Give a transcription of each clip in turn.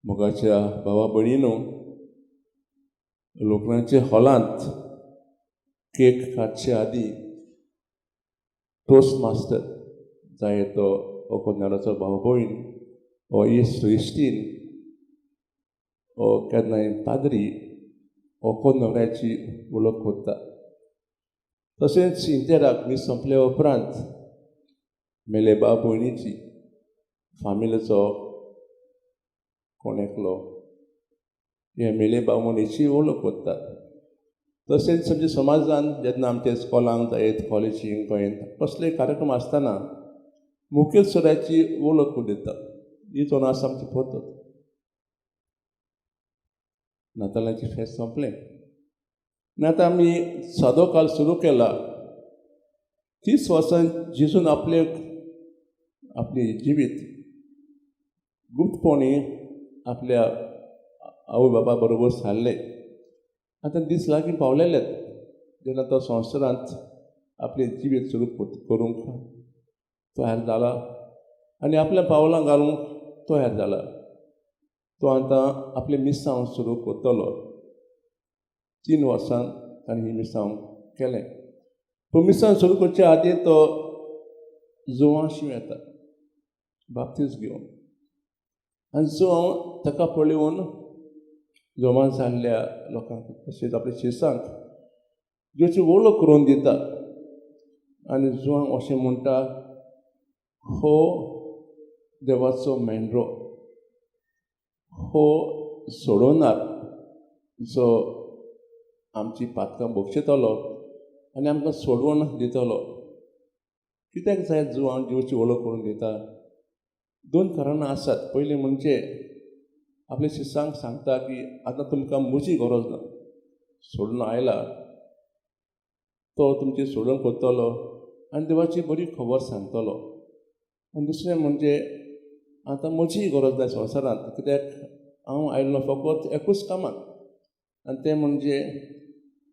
मोगाच्या भावा भयणीनो, लोकनाच्या हॉलांत केक काडचे आदीं टोस्ट मास्टर जाय तो ओकोनाराचो भाव भयण ओ इश्ट इश्टीन ओ केन्नाय पाद्री ओको न्हवऱ्याची वळख कोत्ता. तशेंच इंतेराक मीस सोंपल्या उपरांत मेले भाव भयणीची फामिलीचो कोण एकलो हे मेले भाव भयणीची वळख कोत्ता. तशेंच आमच्या समाजान जेन्ना आमच्या स्कॉलांक जायत, कॉलेजींक, गोंयांत कसलेय कार्यक्रम आसतना मुखेल सोयऱ्याची वळख करून दिता. ही जावन आसा आमची पद्दत. नातालांचें फेस्त सोंपलें आनी आतां आमी सादो काल सुरू केला. 30 वर्सां जेजून आपले आपली जिवीत गुप्तपणी आपल्या आवय बाबा बरोबर सारलें. आतां दीस लागीं पावलेलेत जेन्ना तो संवसारांत आपलें जिवीत सुरू करूंक तयार जाला आनी आपल्या पावलां घालूंक तयार जाला. तो आतां आपलें मिसांव सुरू करतलो. 3 वर्सां ताणें ही मिसांव केलें. पूण मिसांव सुरू करचे आदीं तो जुवांशी येता बाप्तीज घेवन आनी जुवांव ताका पळोवन जमा जाल्ल्या लोकांक तशेंच आपल्या शिसांक जेची वळख करून दिता आनी जुवांव अशें म्हणटा, हो देवाचो मेंढरो, हो सोडोवनार जो आमची पातकां बक्षयतलो आनी आमकां सोडवण दितलो. कित्याक जाय जुवांव जिवची वळख करून दिता? दोन कारणां आसात. पयलीं म्हणजे आपल्या शिसांक सांगता की आतां तुमकां म्हजी गरज ना, सोडून आयला तो तुमची सोडून करतलो आनी देवाची बरी खबर सांगतलो. आनी दुसरें म्हणजे आतां म्हजी गरज ना संवसारांत, कित्याक हांव आयलो फकत एकूच कामाक आनी तें म्हणजे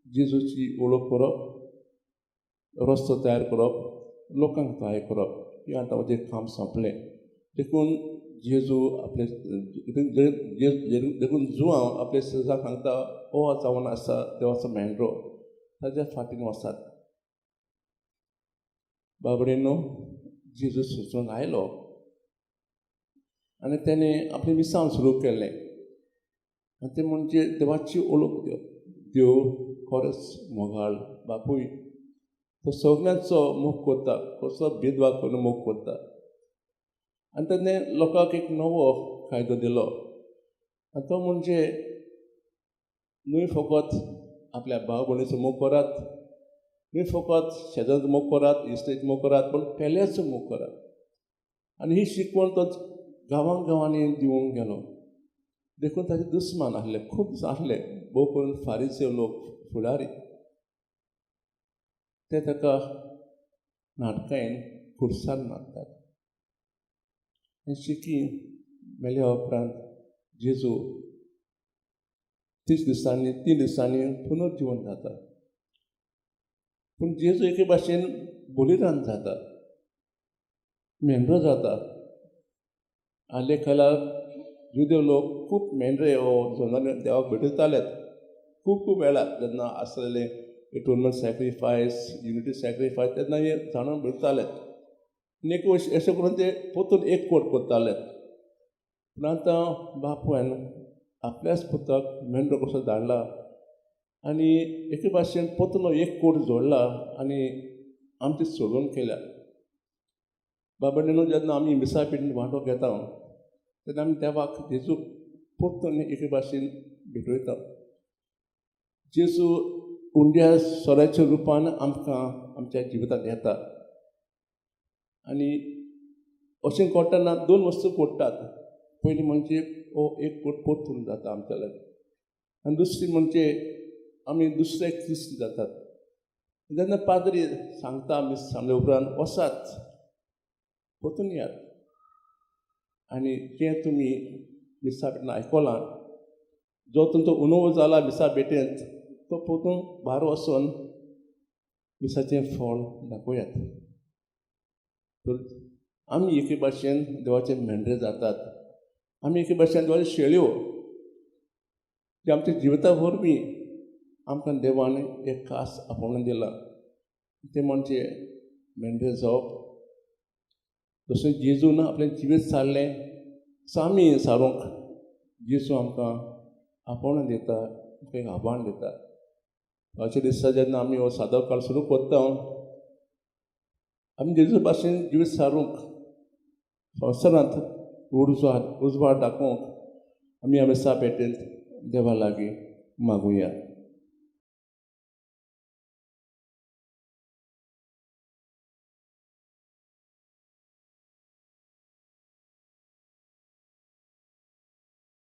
जेजूची वळख करप, रस्तो तयार करप, लोकांक तयार करप. हें आतां म्हजें काम सोंपलें. देखून जेजू आपले देखून जुवांव आपल्या शेजाक सांगता, हो जावन आसा देवाचो मेंढरो, ताज्या फाटीन वचात. बाबडेनो, जेजू सुचून आयलो आनी तेणें आपलें मिसांव सुरू केलें आनी तें म्हणजे देवाची वळख दिवप. देव खरोच मोगाळ बापूय, तो सगल्यांचो मोग करता, कसो भेदभाव करून मोग करता. आनी तेणें लोकांक एक नवो कायदो दिलो आनी तो म्हणजे न्हय फकत आपल्या भाव भयणीचो मोग करात, न्हय फकत शेजाऱ्याचो मोग करात, इश्टेचो मोग करात, पूण पेल्याचो मोग करात. आनी ही शिकवण तो गांवां गांवांनी दिवंक गेलो. देखून ताजे दुस्मान आसले, खूब आसले, भोव करून फारीचे लोक फुडारी, ते ताका नाटकायन खुर्सान मारतात. शिकी मेल्या उपरांत जेजू 30 दिसांनी 3 दिसांनी पुनर्जिवन जाता. पूण जेजू एके भाशेन बलिदान जाता, मेंढरो जाता. आले खाला जुदेव लोक खूब मेंढरे हो जनावरां देवाक भेटयताले खूब खूब वेळार. जेन्ना आसलेले एटोनमेंट सॅक्रिफायस, युनिटी सॅक्रिफायस, तेन्ना हे जाणां भेटताले आनी एक अशें करून ते परतून एक कोट करताले. पूण आतां बापूयान आपल्याच पुताक मेंढरो कसो धाडला आनी एके भाशेन परतून एक कोट जोडला आनी आमची सोडून केल्या. बाबा, जेन्ना आमी मिसा पेटीन वांटो घेता तेन्ना आमी देवाक जेजूक परतून एके भाशेन भेटयता. जेजू उंड्या सोऱ्याच्या रुपान आमकां आमच्या जिवितांत येता आनी अशें करतना दोन वस्तू कोडटात. पयलीं म्हणजे हो एक कोट परतून जाता आमच्या लागीं आनी दुसरी म्हणजे आमी दुसरे क्रिस्ती जातात. जेन्ना पाद्री सांगता आमी सांगले उपरांत वसात परतून येयात आनी जें तुमी मिसा भेटेन आयकलां, जो तुमचो अनुभव जाला मिसा भेटेंत, तो परतून भायर वचून मिसाचें फळ दाखोवयात. तर आमी एके भाशेन देवाचे मेंढरे जातात. आमी एके भाशेन देवाच्यो शेळ्यो जे आमच्या जिविता वरवीं आमकां देवान एक खास आपोवणें दिलां, तें म्हणजे मेंढरे जावप. जशें जेजून आपलें जिवीत सारलें तसो आमी सारूंक जेजू आमकां आपोवणें दिता, आमकां एक आव्हान दिता. अशे दिसा जेन्ना आमी हो सादो काळ सुरू करता, आमी जेजू भाशेन जिवीत सारूंक, संवसारांत उजवाड दाखोवंक आमी ह्या मिसा पेटेंत देवा लागीं मागुया.